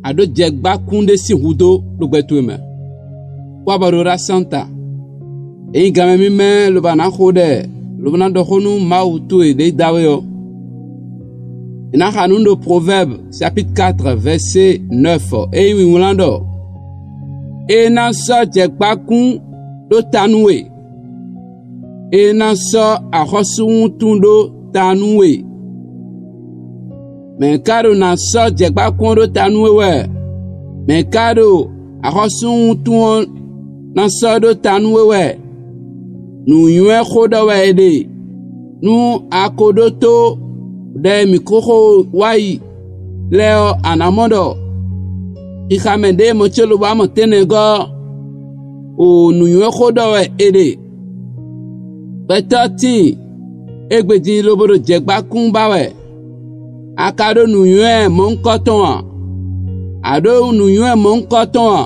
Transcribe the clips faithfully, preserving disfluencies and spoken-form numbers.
a ɖǒ jɛgbákún ɖé sín hudó ɖo gbɛ towe mɛ. Kpɔ́ bɔ ɖo ɖó asán ta. È nyí ganmɛ mímɛ́ lobo a nǎ xo ɖɛ lobo ná ɖɔ xó nú Mawu towe ɖě da we ɔ́. È nǎ xa nǔ ɖo Provɛ́be sapíte katr vɛ̌sé nɔ́f ɔ́, é nyí wínwlán ɖɔ: “È nǎ sɔ́ jɛgbákún ɖó ta nú we; è nǎ sɔ́ axɔ́sú wuntun ɖó ta nú we.” Mɛ̌ ka ɖo ná sɔ́ jɛ̌gbákún ɔ́ ɖó ta nú we wɛ? Mɛ̌ ka ɖo axɔ́sú wuntun ɔ́ ná sɔ́ ɖó ta nú we wɛ? Nǔnywɛ́ xó ɖɔ wɛ è ɖe, nú a ko ɖótó ɖɛ e mǐ ko xo wá yi lɛ́ɛ ɔ́, a nǎ mɔ ɖɔ xixamɛ ɖěe mɔ ce lobo wá mɔ tɛ́nnɛgɔ́ ɔ́, o nǔnywɛ́ xó ɖɔ wɛ è ɖe. Gbɛtɔ́ tíin égbé din lobo ɖo jɛ̌gbákún ba wɛ. A ka ɖó nǔnywɛ́ mɔ̌hunkɔtɔn a? A ɖó nǔnywɛ́ mɔ̌hunkɔtɔn a?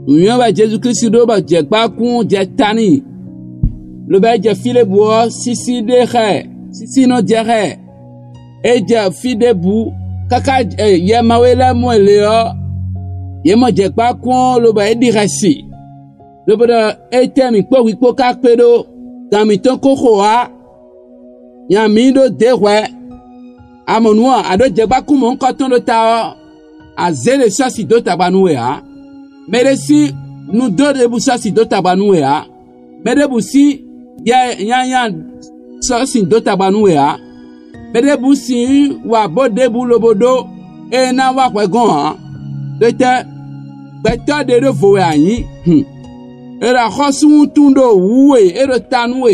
Nǔnywɛ́ wɛ Jezu Klísu ɖó bɔ jɛ̌gbákún jɛ ta n'i, lobo é jɛ fí ɖěbǔ ɔ́, sísí ɖé xá ɛ, sísí nɔ jɛ xá ɛ. É jɛ fí ɖěbǔ káká yɛ Mawu e lɛ́ɛ mɔ ɛ lě ɔ́, yě mɔ jɛ̌gbákún ɔ́, lobo é ɖi xɛsi, lobo ɖɔ: “Étɛ́ mǐ kpó hwi kpó ka kpé ɖó? Gǎn mǐtɔn ko xo ǎ; nya mǐ ɖó dě hwɛ̌.” A mɔ nǔ ɔ́, a ɖǒ jɛ̌gbákún mɔ̌hunkɔtɔn ɖó ta ɔ́, a zě ɖě sɔ́ sin dó tagba nú we ǎ. Mɛɖé sín nudó ɖěbǔ sɔ́ sin dó tagba nú we ǎ. Mɛ ɖěbǔ sín yɛ nyanya sɔ́ sin dó tagba nú we ǎ. Mɛ ɖěbǔ sixú wa bó ɖěbǔ lobo ɖó é ná wá hwɛ gɔ́n ǎ. Ɖetɛ́, gbɛtɔ́ ɖé ɖó vo wɛ a nyǐ. Hǔn, è ɖo axɔ́sú wuntun ɖo wǔ we, é ɖo ta nú we.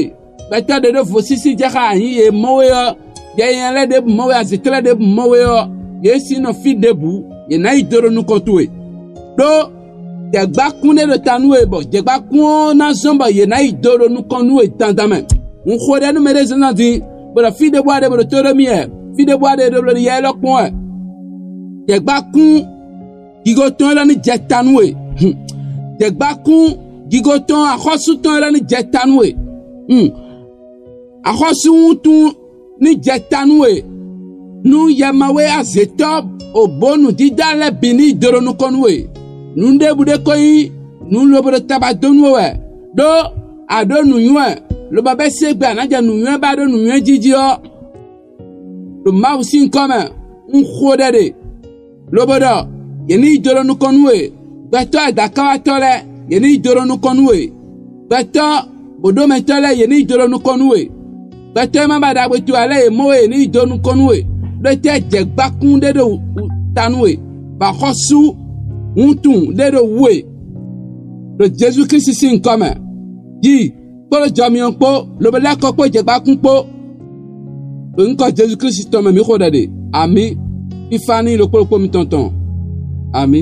Gbɛtɔ́ ɖé ɖó vo sísí jɛ xá a nyǐ, yě mɔ we ɔ́, yɛ nyanya lɛ́ɛ ɖěbǔ mɔ we, azǐklɛ́ ɖěbǔ mɔ we ɔ́, yě sín nɔ fí ɖěbǔ, yě ná yi do ɖo nukɔn towe. Ɖó jɛ̌gbákún ɖé ɖo ta nú we, bɔ jɛ̌gbákún ɔ́ ná zɔ́n bɔ yě ná yi do ɖo nukɔn nú we dandan mɛ. Un xo ɖɛ nú mɛɖé zɔ́n din, bó ɖɔ fí ɖěbǔ a ɖe bó ɖo tó ɖó mì wɛ, fí ɖěbǔ a ɖe ɖo ɖo yɛ élɔ́ kpɔ́n wɛ. Jɛ̌gbákún gígó tɔn élɔ́ ní jɛ ta nú we. Hǔn, jɛ̌gbákún gígó tɔn axɔ́sú tɔn élɔ́ ní jɛ ta nú we. Hǔn, axɔ́sú wuntun ní jɛ ta nú we, nú yɛmawe azětɔ́ obǒ nǔdídá lɛ́ɛ bǐ ní yi do ɖo nukɔn nú we. Nǔ ɖěbǔ ɖé ko nyí nǔ lobo ɖo taba dó nú we wɛ, ɖó a ɖǒ nǔnywɛ́, lobo bɛ́ sé gbe a nǎ jɛ nǔnywɛ́ ba ɖó nǔnywɛ́ jí jí ɔ́, ɖo Mawu sín nyǐkɔ mɛ, un xo ɖɛ ɖe, lobo ɖɔ: “Yě ní yi do ɖo nukɔn nú we.” Gbɛtɔ́ e dǎkawatɔ́ lɛ́ɛ, yě ní yi do ɖo nukɔn nú we. Gbɛtɔ́ bǒɖomɛtɔ́ lɛ́ɛ, yě ní yi do ɖo nukɔn nú we. Gbɛtɔ́ e ma ba ɖagbe towe ǎ lɛ́ɛ, yě mɔ we, yě ní yi do nukɔn nú we. Ɖó étɛ́ jɛ̌gbákún ɖé ɖo ta nú we, bɔ axɔ́sú wuntun ɖé ɖo wú we, ɖo Jezu Klísu sín nyǐkɔ mɛ. Yi kpódó jɔ myɔ kpó, lobo lɛ́ kɔ kpó jɛ̌gbákún kpó, ɖo nyǐkɔ Jezu Klísu tɔn mɛ mǐ xo ɖɛ ɖe. Amǐ. Fífá ní ɖokpó ɖokpó mitɔn tɔn. Amǐ.